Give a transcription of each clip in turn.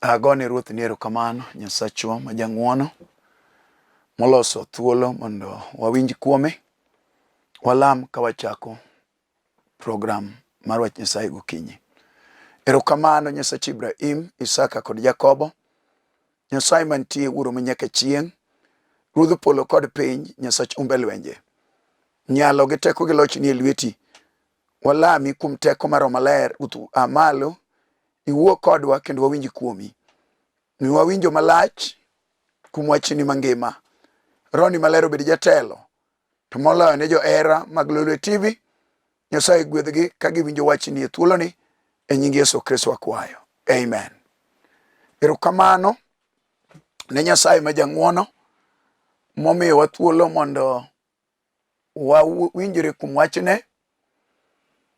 Agone Ruoth ni erokamano, Nyasachwa ma jang'wono, moloso thuolo mondo wawinj kuome. Walam ka wachako program mar wach Nyasaye gokinyi. Erokamano Nyasach Ibrahim, Isaka kod Jakobo, Nyasaye mantie Wuoro ma nyaka chieng', Ruodh polo kod piny, Nyasach umbe lwenje. Nyalo gi teko gi loch nie lweti. Walami kuom teko mar Roho Maler, Ruoth a malo, iwuo kodwa kendo wawinj kuomi. Miwa winjo malach kuom wachni mangima. Rohoni Maler obed jatelo, to moloyo ne johera mag Lolwe TV, Nyasaye gwedhgi ka giwinjo wachni e thuoloni, e nying Yesu Kristo akwayo. Amen. Erokamano ne Nyasaye ma jang'wono momiyowa thuolo mondo wawinjre kuom wachne.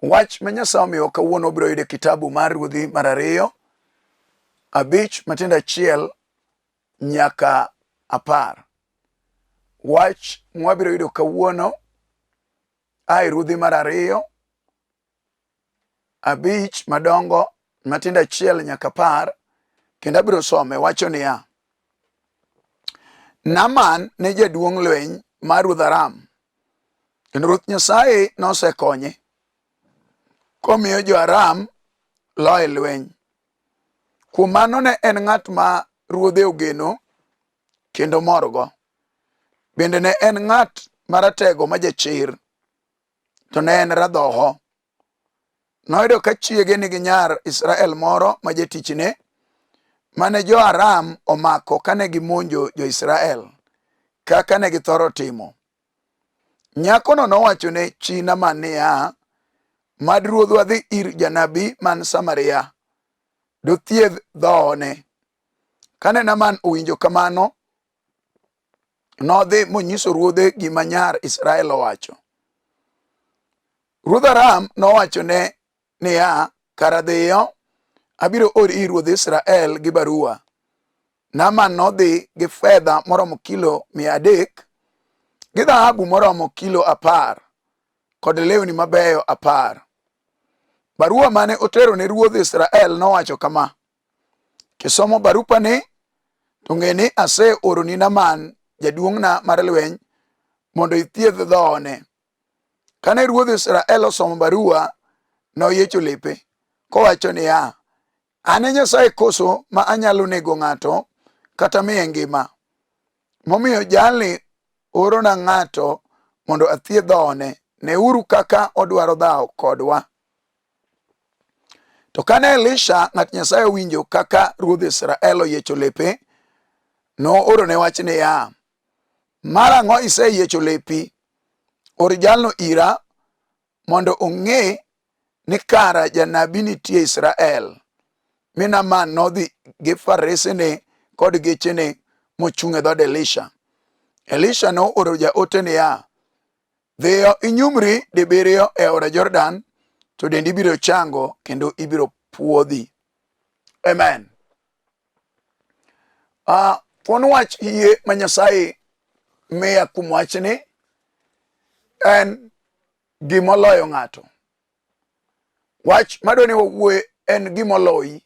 Wach ma Nyasaye omiyowa kawuono wabiro yudo e kitabu mar Ruodhi mar ariyo 5 matindo 1 nyaka 10. Wach mwabiro yudo kawuono a e Ruodhi mar ariyo 5 madongo matindo 1 nyaka 10, kendo abiro some. Wacho niya, Naaman ne jaduong' lweny mar ruodh Aram, kendo Ruoth Nyasaye nosekonye komiyo jo-Aram loye lweny. Kuom mano ne en ng'at ma ruodhe ogeno kendo morgo. Bende ne en ng'at maratego ma jachir, to ne en radhoho. Noyudo ka chiege nigi nyar Israel moro ma jatichne, mane jo-Aram omako kane gimonjo jo-Israel, kaka ne githoro timo. Nyakono nowacho ne chi Naaman niya, Mad ruodhwa dhi ir janabi man Samaria, dothiedh dhohone. Kane Naaman owinjo kamano, nodhi monyiso ruodhe gima nyar Israel owacho. Ruodh Aram nowachone niya, Kara dhiyo, abiro ori ir ruodh Israel gi barua. Naaman nodhi gi fedha moromo kilo 300, gi dhahabu moromo kilo 10, kod lewni mabeyo 10. Barua mane otero ne ruodh Israel nowacho kama: Kisomo barupani, to ng'e ni aseoroni Naaman jaduong'na mar lweny mondo ithiedh dhohone. Kane ruodh Israel osomo barua, noyiecho lepe, kowacho niya, An e Nyasaye koso ma anyalo nego ng'ato kata miye ngima? Momiyo jalni orona ng'ato mondo athiedh dhohone. Neuru kaka odwaro dhawo kodwa. To kane Elisha ng'at Nyasaye owinjo kaka ruodh Israel oyiecho lepe, noorone wach niya, Marang'o iseyiecho lepi? Or jalno ira mondo ong'e ni kara janabi nitie Israel. Mi Naaman nodhi gi faresene kod gechene mochung' e dhood Elisha. Elisha nooro jaote niya, Dhiyo inyumri dibiriyo e aora Jordan, to dendi biro chango kendo ibiro puodhi. Amen. Thuon wach yie ma Nyasaye miya kuom wachni en gimoloyo ng'ato. Wach madwa ni wawuoye en gimoloyi.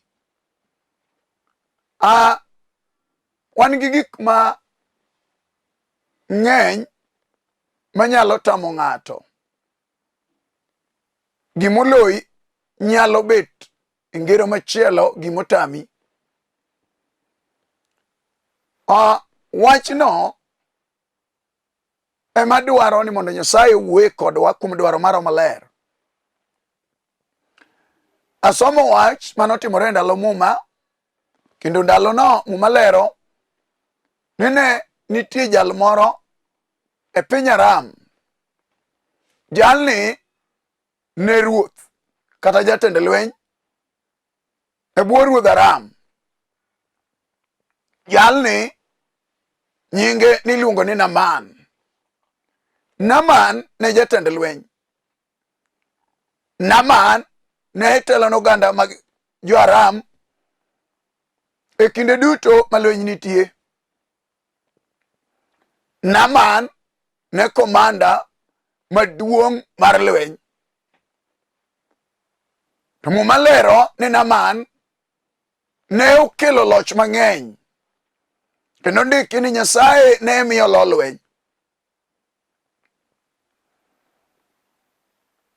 Wan gi gik ma ng'eny manyalo tamo ng'ato. Gimoloyi nyalo bet e ngero machielo gimotami. Wachno ema dwaro ni mondo Nyasaye owuoye kodwa kuom dwaro mar Roho Maler. Asomo wach manotimore e ndalo Muma, kendo ndalono Muma lero ni ne nitie jal moro e piny Aram. Jalni ne ruoth kata jatend lweny e bwo ruodh Aram. Jalni nyinge niluongo ni Naaman. Naaman ne jatend lweny. Naaman ne telo ne oganda mag jo-Aram e kinde duto ma lweny nitie. Naaman ne komanda maduong' mar lweny. To Muma lero ni Naaman ne okelo loch mang'eny kendo ndiki ni Nyasaye ne miyo lo lweny.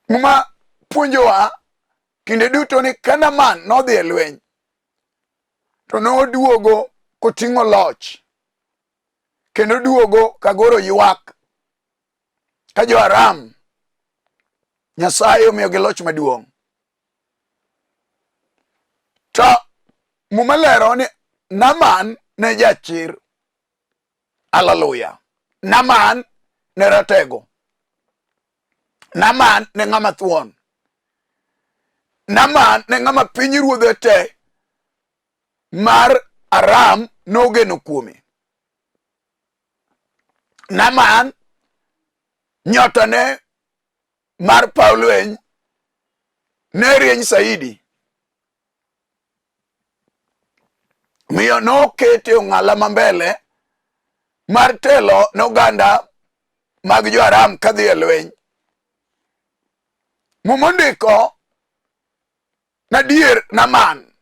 Muma puonjowa kinde duto ni ka Naaman nodhi e lweny to noduogo koting'o loch kendo duogo kagoro ywak ka jo-Aram Nyasaye omiyogi loch maduong'. To Muma lero ni Naaman ne jachir. Haleluya. Naaman ne ratego. Naaman ne ng'ama thuon. Naaman ne ng'ama piny ruodhe te mar Aram nogeno kuome. Naaman nyotane mar paw lweny ne rieny saidi. Miyo nokete ong'ala ma mbele mar telo ne oganda mag jo-Aram kadhi e lweny. Muma ondiko nadier Naaman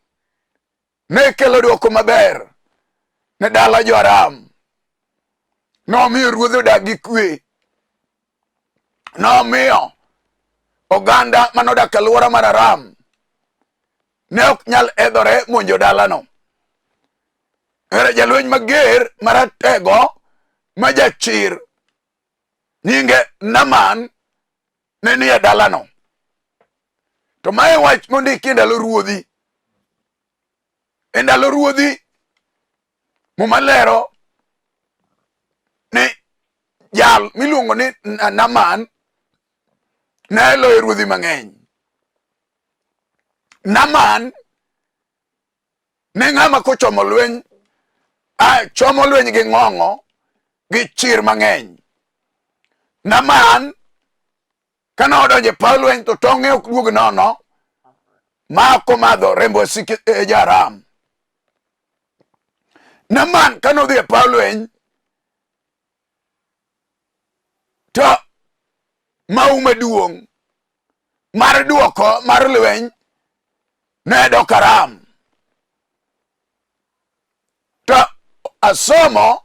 ne kelo dwoko maber ne dala jo-Aram. Nomiyo ruodhe odak gi kwe. Nomiyo oganda manodak e alwora mar Aram ne ok nyal hedhore monjo dalano. Ere jalweny mager maratego ma jachir nyinge Naman ne ni e dalano. To mae wach mondiki e ndalo ruodhi. E ndalo ruodhi Muma lero ni jal miluongo ni Naman ne loyo ruodhi mang'eny. Naman ne ng'ama kochomo lweny a chomo lweny gi ng'ong'o gi chir mang'eny. Naman kane odonjo e paw lweny to tong'e ok duog nono ma ok omadho remb wasik e ja-Aram. Naman kane odhi e paw lweny to mau maduong' mar duoko mar lweny ne dok Aram. To asomo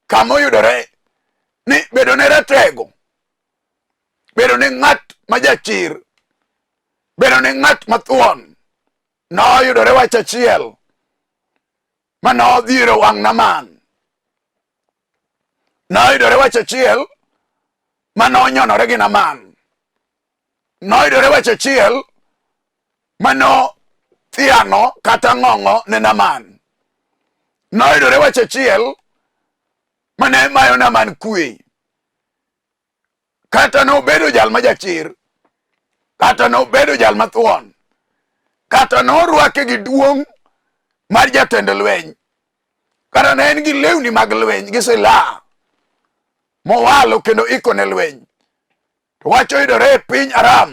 kama oyudore ni bedo ne ratego, bedo ne ng'at ma jachir, bedo ne ng'at mathuon noyudore wach achiel ma nodhiero wang' Naman. Noyudore wach achiel ma nonyonore gi Naman. Noyudore wach achiel ma nothiano kata ng'ong'o ne Naman. Noyudore wach achiel ma ne mayo Naman kwe. Kata nobedo jal ma jachir, kata nobedo jal mathuon, kata norwake gi duong' mar jatend lweny, kata ne en gi lewni mag lweny gi silaha mowalo kendo iko ne lweny. To wach oyudore e piny Aram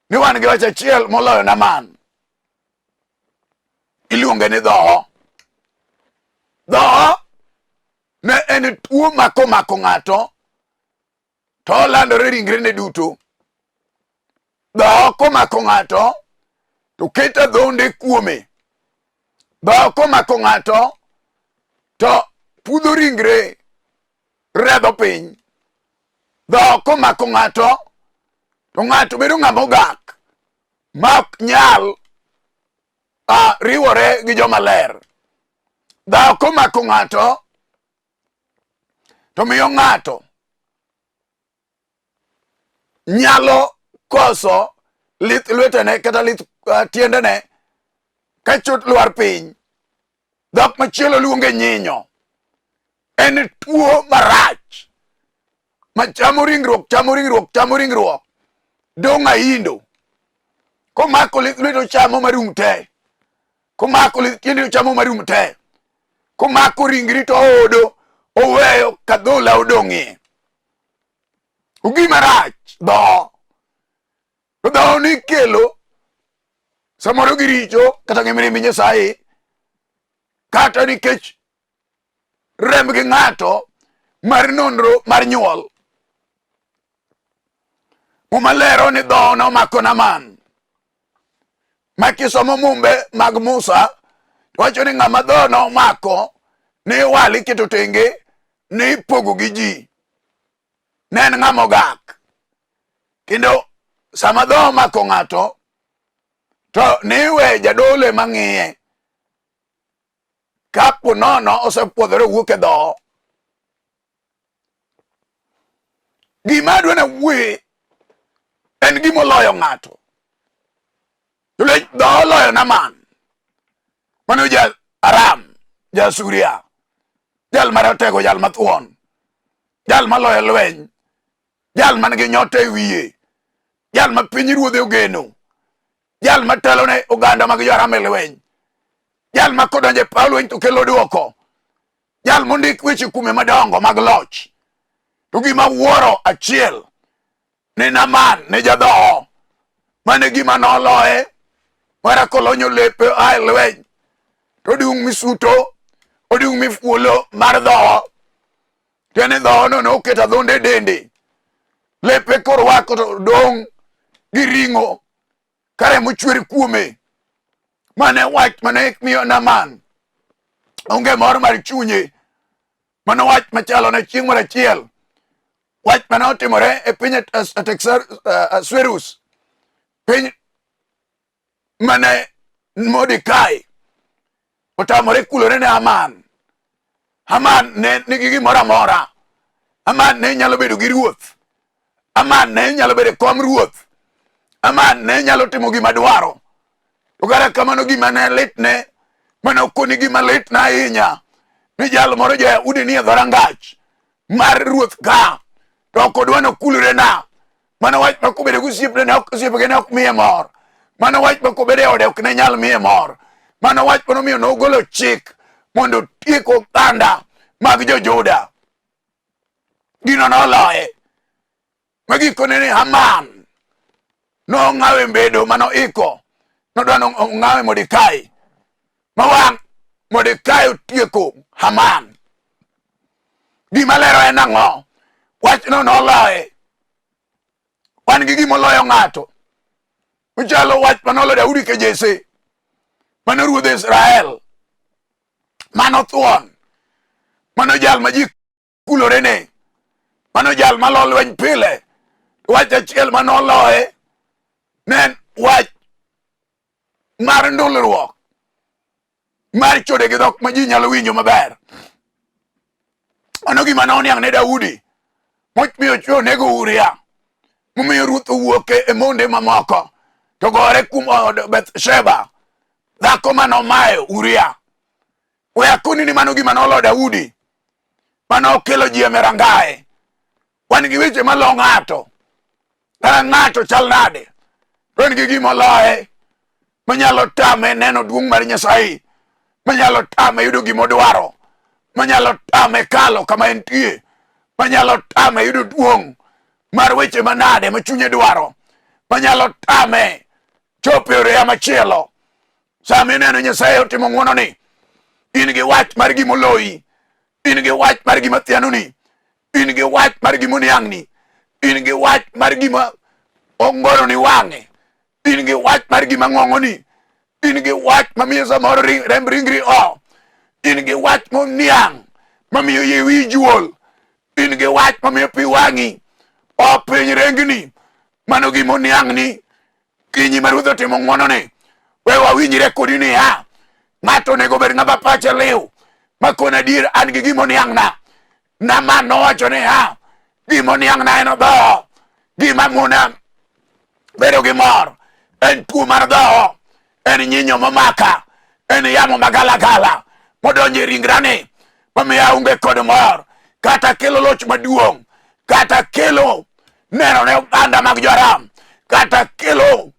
ni wan gi wach achiel moloyo Naman. Iluonge ni dhoho. Dhoho ne en tuo ma komako ng'ato to olandore ringrene duto. Dhoho komako ng'ato to keto adhonde kuome. Dhoho komako ng'ato to pudho ringre redho piny. Dhoho komako ng'ato to ng'ato bedo ng'ama ogak ma ok nyal riwore gi joma ler. Dhawo komako ng'ato to miyo ng'ato nyalo koso lith lwetene kata lith tiendene ka chot lwar piny. Dhok machielo luonge nyinyo. En tuo marach ma chamo ringruok, chamo ringruok, chamo ringruok. Dong' ahindo. Komako lith lweto chamo marum te. Komako lith tiendi chamo marum te. Komako ringri to oodo oweyo kadhola odong'ie. Gima rach dho. To dho nikelo samoro gi richo kata gi mirimb Nyasaye kata nikech remb gi ng'ato mar nonro mar nyuol. Muma lero ni dho nomako Naman. Ma kisomo mumbe mag Musa Wacho ni ng'ama dhoho nomako ne iwale iketo tenge ne ipogo gi ji. Ne en ng'ama ogak. Kendo sama dhoho omako ng'ato to ne iwe jadolo ema ng'iye. Kapo nono osepwodhore owuok e dhoho. Gima adwa nawuoye en gima oloyo ng'ato. Dhoho oloyo Naman. Mano ja Aram, ja Suria, jal maratego, jal mathuon, jal maloyo lweny, jal man gi nyota e wiye, jal ma piny ruodhe ogeno, jal matelo ne oganda mag jo-Aram e lweny, jal ma kodonjo e paw lweny to kelo dwoko, jal mondik weche kuome madongo mag loch. To gima wuoro achiel ni Naman ne jadhoho, mane gima noloye mara kolonyo lepe a e lweny to odung' misuto, odung' mifuolo mar dhoho. Tiende dhohono noketo adhonde e dende, lepe korwako to dong' gi ring'o ka remo chwer kuome. Mane wach mane miyo Naman onge mor mar chunye. Mano wach machalo ne chieng' moro achiel, wach mane otimore e piny Ahasuerus, piny mane Mordekai otamore kulore ne Haman. Haman ne nigi gimoro amora. Haman ne nyalo bedo gi ruoth. Haman ne nyalo bedo e kom ruoth. Haman ne nyalo timo gima dwaro. To kata kamano gima ne litne, mane okoni gima litna ahinya, ni jal moro ja-Yahudi nie dhorangach mar ruoth ka, to ok odwa nokulre na. Mano wach ma kobedo gi osiepne ne ok osiepege ne ok miye mor. Mano wach ma kobedo e ode ok ne nyal miye mor. Mano wach manomiyo nogolo chik mondo otiek oganda mag jo-Juda. Gino noloye. Ma gikone ni Haman nong'awe mbedo mano iko nodwa nong'awe Mordekai ma wang' Mordekai otieko Haman. Gima lero en ang'o? Wachno noloye. Wan gi gima oloyo ng'ato. Ochalo wach manolo Daudi ke Jesse. Mano ruodh Israel. Mano thuon. Mano jal ma ji kulorene. Mano jal ma lo lweny pile. Wach achiel manoloye ne en wach mar ndulruok mar chode gi dhok ma ji nyalo winjo maber. Mano gima noniang' ne Daudi momiyo chwo onego Uria, momiyo ruoth owuok e monde mamoko to gore kuom od Bathsheba, dhako manomayo Uria. We akoni ni mano gima nolo Daudi, mano okelo ji e merangae. Wan gi weche malo ng'ato, kata ng'ato chal nade, to en gi gima oloye manyalo tame neno duong' mar Nyasaye, manyalo tame yudo gima odwaro, manyalo tame kalo kama entie, manyalo tame yudo duong' mar weche manade ma chunye dwaro, manyalo tame chopo e oreya machielo. Sama ineno Nyasaye otimo ng'wononi, in gi wach mar gima oloyi, in gi wach mar gima thianoni, in gi wach mar gima oniang'ni, in gi wach mar gima ongoroni wang'e, in gi wach mar gima ng'ong'oni, in gi wach mamiyo samoro remb ringri o, in gi wach moniang' mamiyo yie wiyi juol, in gi wach mamiyo pi wang'i o piny rengni, mano gima oniang'ni. Kinyi ma Ruoth otimo ng'wononi, we wawinjre kodi niya, ng'ato onego bed ng'ama pache liw, ma kono adier an gi gima oniang'na. Naman nowacho niya, gima oniang'na en dhoho, gima mona bedo gi mor en tuo mar dhoho, en nyinyo momaka, en yamo magalagala modonjo e ringrani mamiyo aonge kod mor, kata kelo loch maduong', kata kelo neno ne oganda mag jo-Aram, kata kelo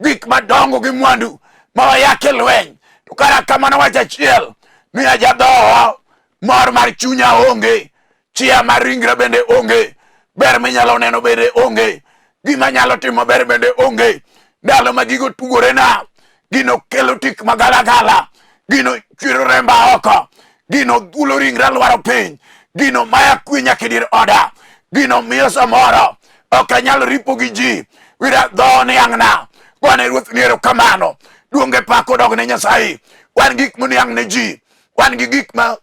gik madongo gi mwandu ma wayake lweny. To kara kamano wach achiel ni ajadhoho, mor mar chunya onge, chia mar ringra bende onge, ber minyalo neno bende onge, gima nyalo timo ber bende onge. Ndalo ma gigo tugorena, gino kelo tik magalagala, gino chwero remba oko, gino dhulo ringra lwaro piny, gino maya kwe nyaka e dier oda, gino miyo samoro ok anyal ripo gi ji. Wira dhoho niang'na, gone Ruoth ni erokamano, duonge pak odog ne Nyasaye. Wan gik moniang' ne ji, wan gi gik ma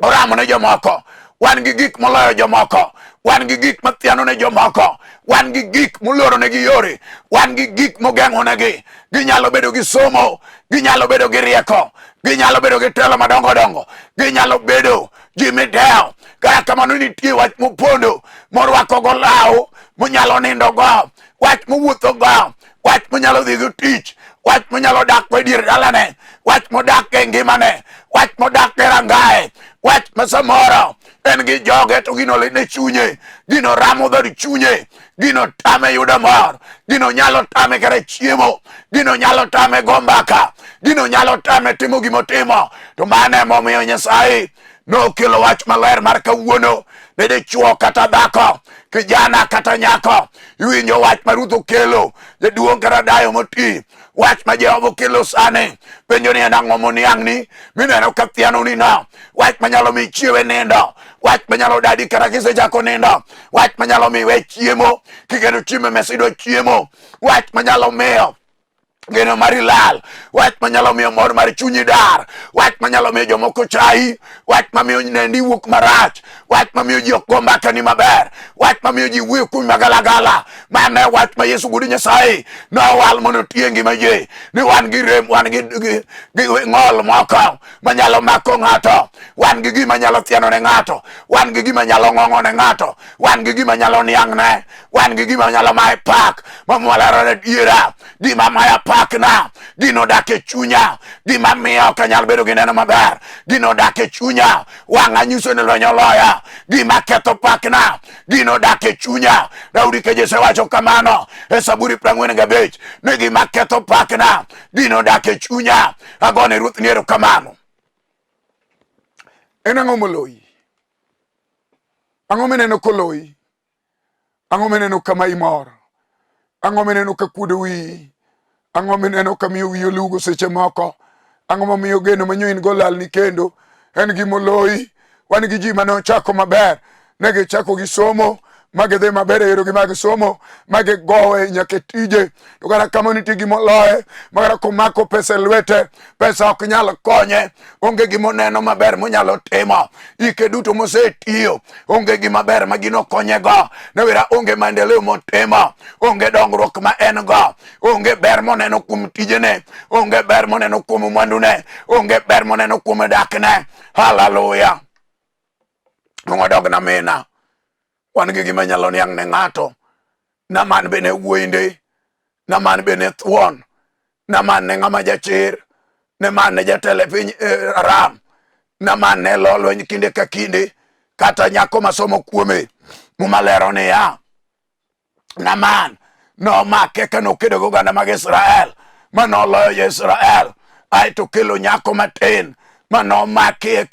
oramo ne jomoko, wan gi gik moloyo jomoko, wan gi gik mathiano ne jomoko, wan gi gik moloro negi yore, wan gi gik mogeng'o negi. Ginyalo bedo gi somo, ginyalo bedo gi rieko, ginyalo bedo gi telo madongo dongo, ginyalo bedo ji midewo. Kata kamano nitie wach mopondo morwako go law monyalo nindo go, wach mowuotho go, wach monyalo dhi go tich, wach monyalo dak go e dier dalane, wach modak e ngimane, wach modak e rangaye, wach ma samoro en gi joge to gino litne chunye, gino ramo dhod chunye, gino tame yudo mor, gino nyalo tame kata chiemo, gino nyalo tame go mbaka, gino nyalo tame timo gimotimo. To mano emomiyo Nyasaye nokelo wach maler mar kawuono ne dichuo kata dhako, kijana kata nyako. Iwinjo wach ma Ruth okelo, jaduong' kata dayo moti, wach ma Jehova okelo sani. Penjo ni en ang'o moniang'ni mineno ka thianoni no, wach manyalo mi chiewe nindo, wach manyalo dadi kata kisechako nindo, wach manyalo mi we chiemo kiketo chiemo e mesa idwa chiemo, wach manyalo miyo geno mari lal, wach manyalo miyo mor mar chunyi dar, wach manyalo miyo jomoko chayi, wach mamiyo nendi wuok marach, wach mamiyo ji ok go mbakani maber, wach mamiyo ji wuoyo kuomi magalagala. Mano e wach ma Yesu Wuod Nyasaye nowal mondo oti e ngima ji, ni wan gi rem, wan gi ng'ol moko manyalo mako ng'ato, wan gi gima nyalo thiano ne ng'ato, wan gi gima nyalo ng'ong'o ne ng'ato, wan gi gima nyalo niang'ne, wan gi gima nyalo maye pak mamwalaro ne diera, gima maya pakna, gino dak e chunya, gima miyo ok anyal bedo gi neno maber, gino dak e chunya, wang'a nyiso ni lweny oloya, gima ketho pakna, gino dak e chunya. Daudi ka Jesse wacho kamano e Saburi 45 ni gima ketho pakna, gino dak e chunya. Agone Ruoth ni erokamano. En ang'o moloyi? Ang'o mineno koloyi? Ang'o mineno kama imor? Ang'o mineno ka kuodo wiyi? Ang'o mineno ka miyo wiyi olugo seche moko? Ang'o mamiyo geno manyo in go lalni kendo? En gimoloyi. Wan gi ji mane ochako maber, ne gichako gi somo ma gidhi maber e yorogi mag somo ma gigowe nyaka e tije, to kata kamano nitie gimoloye ma kata komako pesa e lwete, pesa ok nyal konye, onge gima oneno maber monyalo timo. Ike duto mosetiyo onge gima ber ma gino konyego, newera onge maendeleo motimo, onge dongruok ma en go, onge ber moneno kuom tijene, onge ber moneno kuom mwandune, onge ber moneno kuom dakne. Haleluya! Wadog na mina, wan gi gima nyalo niang' ne ng'ato. Naman be ne wuoyi ndi, Naman be ne thuon, Naman ne ng'ama jachir, Naman ne jatelo e piny Aram, Naman ne lo lweny kinde ka kinde, kata nyako masomo kuome. Muma lero niya, Naman nomake ka nokedo gi oganda mag Israel ma noloyo jo-Israel, aeto kelo nyako matin ma nomaki e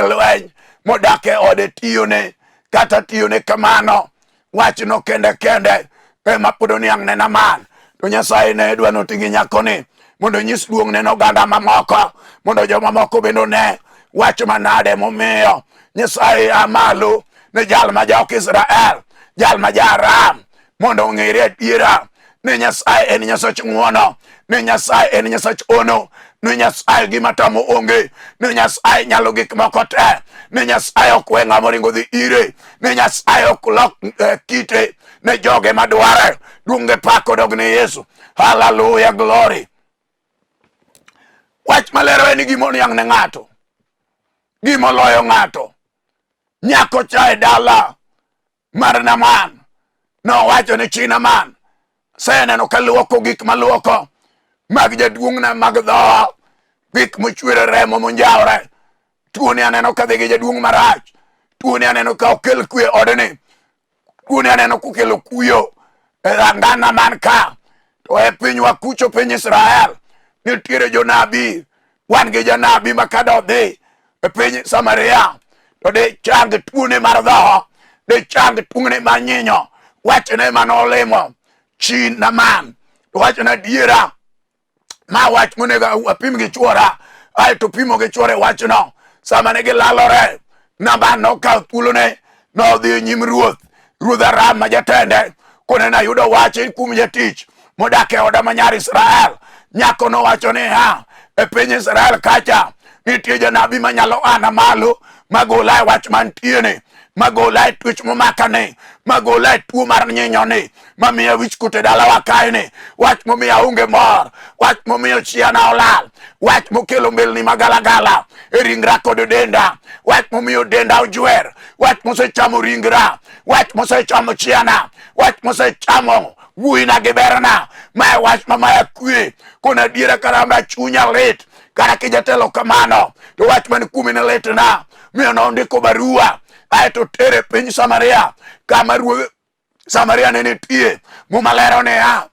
lweny modak e ode tiyone. Kata tiyone kamano, wachno kende kende ema pod oniang' ne Naman. To Nyasaye ne dwa noti gi nyakoni mondo onyis duong'ne ne oganda mamoko, mondo jomamoko bende one wach manade momiyo Nyasaye a malo ne jal ma jaok Israel, jal ma ja Aram, mondo ong'ere adiera ni Nyasaye en Nyasach ng'wono, ni Nyasaye en Nyasach ono, ni Nyasaye gima tamo onge, ni Nyasaye nyalo gik moko te, ni Nyasaye ok we ng'ama oringo dhi ire, ni Nyasaye ok lok kite ne joge madware. Duong' gi pak odog ne Yesu. Hallelujah, glory. Wach malero en gima oniang' ne ng'ato, gima oloyo ng'ato. Nyako cha e dala mar Naman nowacho ni chi Naman, aseneno ka luoko gik maluoko mag jaduong'na mag dhoa, gik mochwere remo monjawre. Tuoni aneno ka dhi gi jaduong' marach, tuoni aneno ka okel kwe odni, tuoni aneno kokelo kuyo e rangana man ka. To e pinywa kucho, piny Israel, nitiere jonabi. Wan gi janabi ma kada odhi e piny Samaria to de chang tuone mar dhoho, de chang tuone mar nyinyo. Wachne manolimo chi Naman, to wachne adiera ma wach monego apim gi chuora, aeto pimo gi chuore wachno. Sama ne gilalore, Naman nokawo thuolone nodhi e nyim ruoth, ruodh Aram ma jatende, kone nayudo wach kuom jatich modak e oda ma nyar Israel. Nyako nowacho niya, E piny Israel kacha nitie janabi manyalo ana malo magola e wach mantie ni, magola e twech momaka ni, magola e tuo mar nyinyo ni, mamiya wich kut e dalawa kae ni, wach momiyo aonge mor, wach momiyo chiana olal, wach mokelo mbelni magalagala e ringra kod denda, wach momiyo denda ojwer, wach mosechamo ringra, wach mosechamo chiana, wach mosechamo wuoyina gi berna. Mae wach mamaya kwe kona adiera karamba chunya lit kata kijatelo kamano to wach man kuomi ne litna. Miyo nondiko barua aeto tere piny Samaria kama ruodh Samaria ne nitie. Muma lero niya,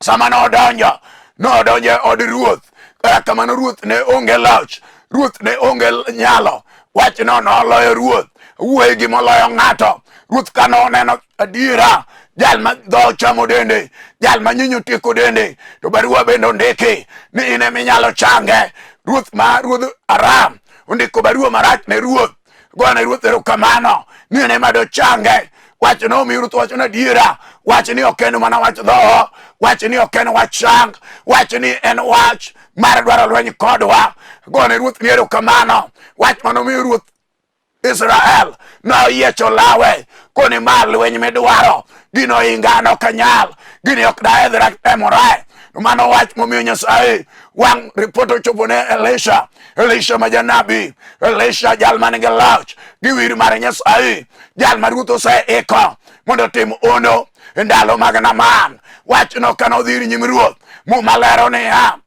sama nodonjo, nodonjo e od ruoth. Kata kamano ruoth ne onge loch, ruoth ne onge nyalo. Wachno noloyo ruoth, wuoyi gi moloyo ng'ato. Ruoth ka noneno adiera jal ma dho chamo dende, jal ma nyinyo tieko dende, to barua bende ondiki ni in ema inyalo change. Ruoth ma ruodh Aram ondiko barua marach ne ruoth, gone ruoth erokamano ni en ema dochange. Wach no omiyo ruoth wacho ni adiera, wach ni ok en mana wach dhoho, wach ni ok en wach chang, wach ni en wach mar dwaro lweny kodwa. Gone ruoth ni erokamano. Wach mano omiyo ruoth Israel noyiecho lawe koni ma lweny midwaro gino ingano kanyal gini ok daedhra temore. Mano wach momiyo Nyasaye wang' ripot ochopo ne Elisha, Elisha ma janabi, Elisha jal man gi loch gi wir mar Nyasaye, jal ma ruoth oseiko mondo otim hono e ndalo mag Naaman. Wachno kane odhi ir nyim ruoth, Muma lero niya,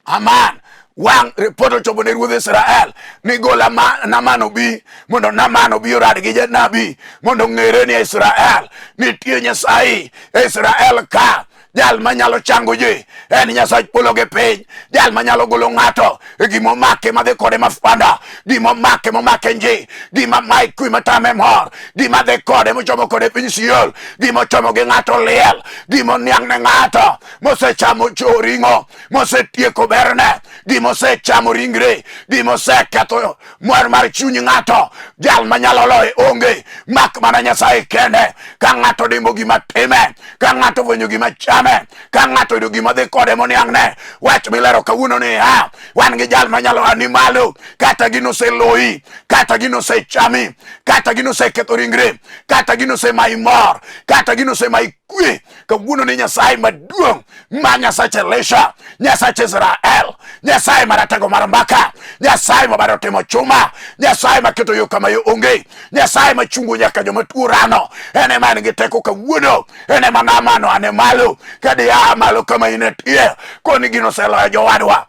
Aman wang' ripot ochopo ne ruodh Israel ni gol Naaman obi mondo Naaman obi orad gi janabi mondo ong'ere ni Israel nitie Nyasaye e Israel ka jal manyalo chango ji en Nyasach polo gi piny, jal manyalo golo ng'ato e gima omake madhi kode mafwanda, gima omake momake nji, gima mae kwe matame mor, gima dhi kode mochomo kode piny Sheol, gima ochomo gi ng'ato liel, gima oniang' ne ng'ato mosechamo cho ring'o, mosetieko berne, gima osechamo ringre, gima oseketho mor mar chuny ng'ato, jal manyalo loye onge mak mana Nyasaye kende. Ka ng'ato dimbo gima time, ka ng'ato fwenyo gima chame, ka ng'ato yudo gima dhi kode moniang'ne, wach milero kawuono ni ha wan gi jal manyalo ani malo, kata gino oseloyi, kata gino osechami, kata gino oseketho ringre, kata gino osemayi mor, kata gino osemayi kwe, kawuono ni Nyasaye maduong' ma Nyasach Elisha, Nyasach Israel, Nyasaye maratego mar mbaka, Nyasaye mabaro timo chuma, Nyasaye maketo yo kama yo onge, Nyasaye machungo nyaka joma tuo rano, en ema en gi teko kawuono, en ema Naamano ane malo, ka dia malo kama in etie, koni gino oseloyo jowadwa.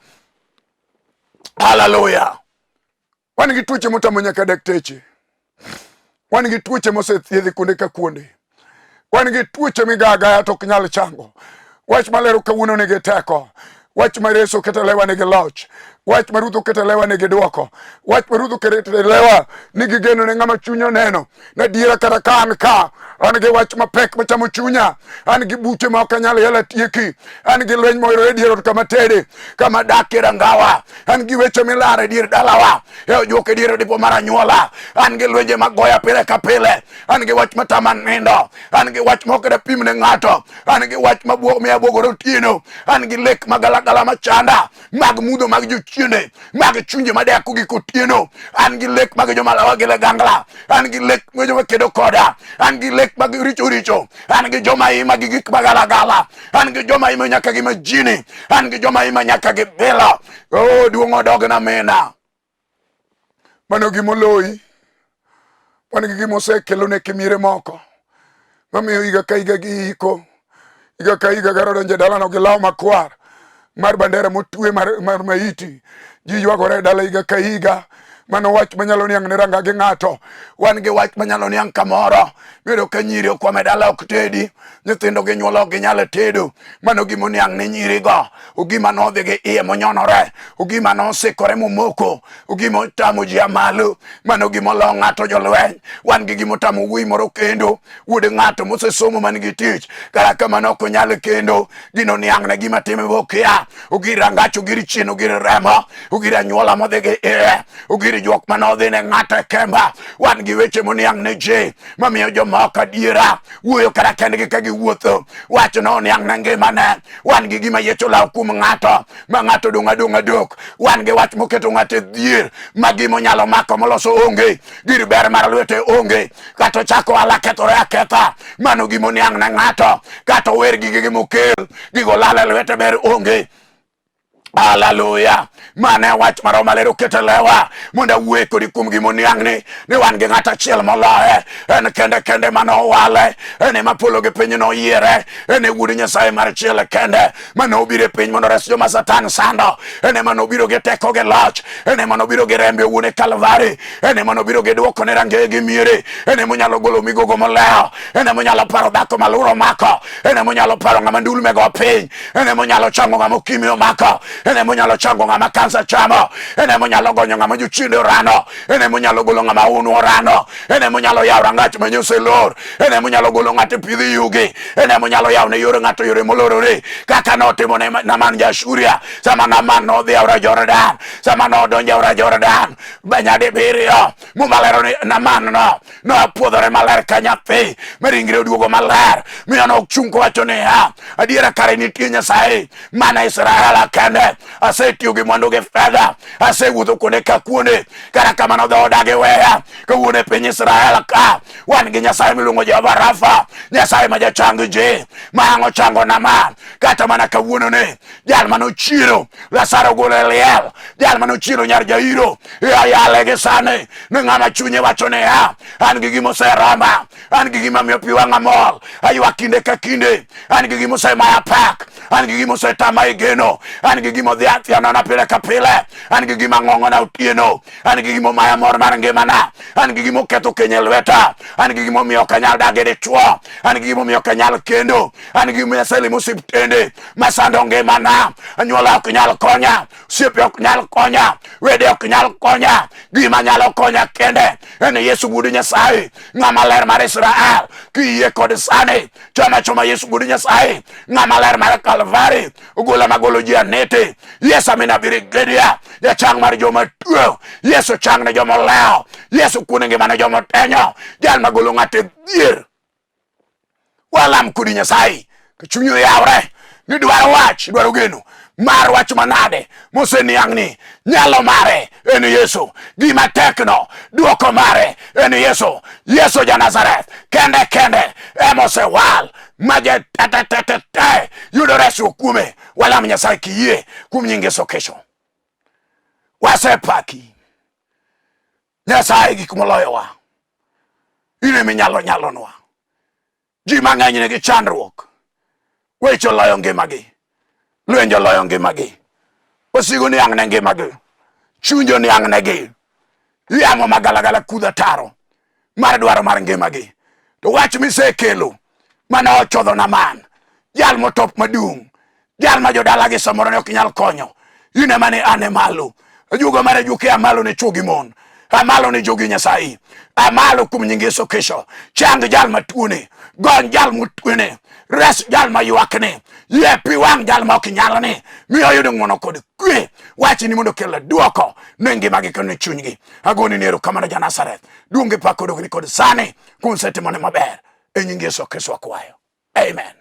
Haleluya! Wan gi tuoche motamo nyaka dakteche. Wan gi tuoche mosethiedhi kuonde ka kuonde. Wan gi tuoche migagaya to ok nyal chango. Wach malero kawuono nigi teko. Wach ma Yesu oketo lewa nigi loch. Wach ma Ruoth oketo lewa nigi dwoko. Wach ma Ruoth oketo lewa nigi geno ne ng'ama chunye oneno. Nadiera kata ka an ka, an gi wach mapek machamo chunya, an gi buche ma ok anyal yalo atieki, an gi lweny moyudore e dier ot kama tede, kama dakie rangawa, an gi weche milaro e dier dalawa, e ojuok e dier odipo mar anyuola, an gi lwenje magoya pile ka pile, an gi wach matama nindo, an gi wach ma ok dapim ne ng'ato, an gi wach ma miya bwogore otieno, an gi lek magalagala machanda, mag mudho mag jochiende, mag chunje madeko gi kotieno, an gi lek mag joma lawa gi ligangla, an gi lek mag joma kedo koda, an gi lek mag richo richo, an gi joma ima gi gik magalagala, an gi joma ima nyaka gi majini, an gi joma ima nyaka gi bila. Oh, duong' odogna mina. Mano gimoloyi, mano gi gima osekelo ne kimiere moko mamiyo higa ka higa giiko, higa ka higa garo donjo e dalano gi law makwar mar bandera motwe mar, mar maiti. Ji ywagore e dala higa ka higa. Mano wach manyalo niang' ne ranga gi ng'ato. Wan gi wach manyalo niang' kamoro. Miyudo ka nyiri okwamo e dala ok tedi, nyithindo ginyuolo ok ginyal tedo. Mano gima oniang' ne nyirigo. Ogima nodhi gi iye monyonore, ogima nosikore momoko, ogima otamo ji malo. Mano gima olo ng'ato jolweny. Wan gi gima otamo wuoyi moro kendo, wuod ng'ato mosesomo man gi tich, kata kamano ok onyal kendo. Gino niang' ne gima time bokia. Ogir rangach, ogir chien, ogir remo, ogir anyuola modhi gi iye, ogir juok mane odhi ne ng'ato e kemba. Wan gi weche moniang' ne ji mamiyo jomoko adiera wuoyo kata kendgi ka giwuotho. Wach no oniang' ne ngimane. Wan gi gima yiech olawo kuom ng'ato ma ng'ato dong' adong' adok. Wan gi wach moketo ng'ato e dhier ma gima onyalo mako moloso onge, gir ber mar lwete onge, kata ochako ohala kethore aketha. Mano gima oniang' ne ng'ato, kata ower gigegi mokel, gigo lal e lwete ber onge. Haleluya! Mano e wach ma Roho Maler oketo e lewa mondo awuoye kodi kuom gima oniang'ni ni wan gi ng'at achiel moloye, en kende kende mane owale, en ema polo gi piny noyiere, en e wuod Nyasaye mar chiel kende mane obiro e piny mondo ores joma Satan sando, en ema nobiro gi teko gi loch, en ema nobiro gi rembe owuon e Kalvari, en ema nobiro gi dwoko ne rangeye gi miere, en ema onyalo golo migogo molewo, en ema onyalo paro dhako ma luro omako, en ema onyalo paro ng'ama ndulme go piny, en ema onyalo chango ng'ama okimi omako, en ema onyalo chango ng'ama kansa chamo, en ema onyalo gonyo ng'ama jochiende orano, en ema onyalo golo ng'ama unu orano, en ema onyalo yawo rangach ma nyoso lor, en ema onyalo golo ng'ato e pidh yugi, en ema onyalo yawo ne yore ng'ato yore molorore, kaka notimo ne Naman ja-Assuria sama Naman nodhi aora Jordan, sama nodonjo aora Jordan nyadibiriyo. Muma lero ni Naman no nopuodhore maler ka nyathi ma ringre oduogo maler miyo nochung' kowacho niya, adiera kare nitie Nyasaye mana Israel kende. Asetiyo gi mwandu gi fedha, asewuotho kuonde ka kuonde, kata kamano dhooda giweya. Kawuono e piny Israel ka wan gi Nyasaye miluongo Jehova Rafa, Nyasaye ma jachang ji, ma ang' ochango Naman. Kata mana kawuono ni jal mane ochiero Lazaro golo e liel, jal mane ochiero nyar Jairo yale gi sani ni ng'ama chunye wacho niya, an gi gima oserama, an gi gima miyo pi wang'a mol, aywak kinde ka kinde, an gi gima osemaya pak, an gi gima osetama e geno, an gi gima odhi athianona pile ka pile, an gi gima ng'ong'ona otieno, an gi gima omaya mor mar ngimana, an gi gima oketho keny e lweta, an gi gima omiyo ok anyal dak gi dichwo, an gi gima omiyo ok anyal kendo, an gi gima aselimo osiptende masando ngimana, anyuola ok nyal konya, osiepe ok nyal konya, wede ok nyal konya, gima nyalo konya kende en Yesu wuod Nyasaye, ng'ama ler mar Israel. Kiyie kod sani, choma choma Yesu wuod Nyasaye, ng'ama ler mar Kalvari, ogola magolo ji anete. Yesu amina birigedia, jachang mar joma tuo. Yesu chang ne joma olewo, Yesu kuone ngima ne joma otenyo, jal magolo ng'ato e dhier. Walam kodi Nyasaye ka chunyi oyawre ni dwaro wach, dwaro geno mar wach manade moseniang' ni nyalo mare en Yesu, gima tekno duoko mare en Yesu. Yesu ja Nazareth kende kende ema osewal ma je te yudo resruok kuome. Walam Nyasaye kiyie kuom nying Yesu Kristo. Wasepaki Nyasaye gik moloyowa, in ema inyalo nyalonwa. Ji mang'eny nigi chandruok, weche oloyo ngimagi, lwenje oloyo ngimagi, wasigu niang' ne ngimagi, chunje oniang' negi, yamo magalagala kudho ataro mar dwaro mar ngimagi. To wach misekelo mane ochodho Naman, jal motop maduong', jal ma jodalagi samoro ne ok nyal konyo, in ema ne an e malo. Ajuoga mar ajuoke a malo ne chwo gi mon, a malo ne jogi Nyasaye, a malo kuom nying Yesu Kristo. Chang jal matuone, gony jal motwene, res jal ma ywakne, yie pi wang' jal ma ok nyalne, mi oyud ng'wono kod kwe. Wachni mondo okel dwoko ne ngimagi kendo ne chunygi. Agoni ni erokamano ja Nazareth, duong' gi pak odogni kod sani kuom setimone maber. E nying Yesu Kristo wakwayo. Amen.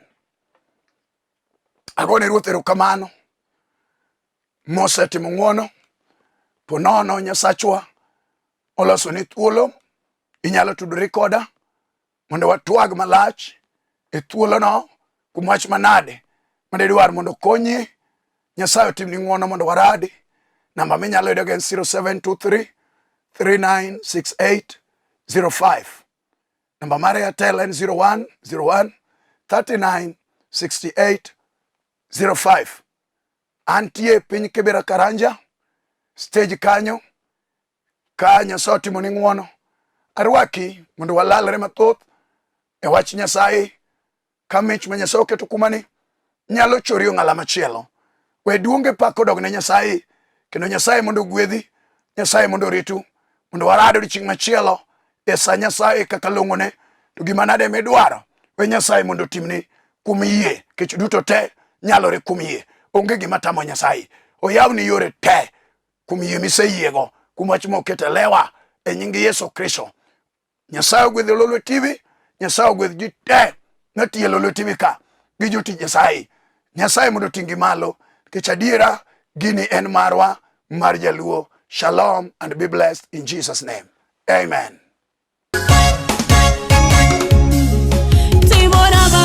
Agone Ruoth erokamano mosetimo ng'wono po nono Nyasachwa oloso ni thuolo inyalo tudori koda mondo watwag malach e thuolono kuom wach manade mane idwar mondo okonyi Nyasaye otimni ng'wono mondo waradi. Namba minyalo yudogo en 0723 3968 05. Namba mar Airtel en 01 01 39 68 05. Antie piny Kibera Karanja stage kanyo ka Nyasaye otimoni ng'wono arwaki mondo walalre mathoth e wach Nyasaye ka mich ma Nyasaye oketo kumani nyalo chori ong'ala machielo. We duong' gi pak odog ne Nyasaye kendo Nyasaye mondo ogwedhi, Nyasaye mondo oritu, mondo warad odiechieng' machielo e sa Nyasaye kaka long'one. To gima nade midwaro, we Nyasaye mondo otimni kuom yie, kech duto te nyalore kuom yie. Onge gima tamo Nyasaye. Oyawni yore te kuom yie miseyiego. kuom wach moketo e lewa e nying Yesu Kristo. Nyasaye ogwedh Lolwe TV, Nyasaye ogwedh ji te matiyo e Lolwe TV ka gi jotich Nyasaye. Nyasaye mondo oting'gi malo nikech adiera gini en marwa mar Jaluo. Shalom and be blessed in Jesus name. Amen. Timona.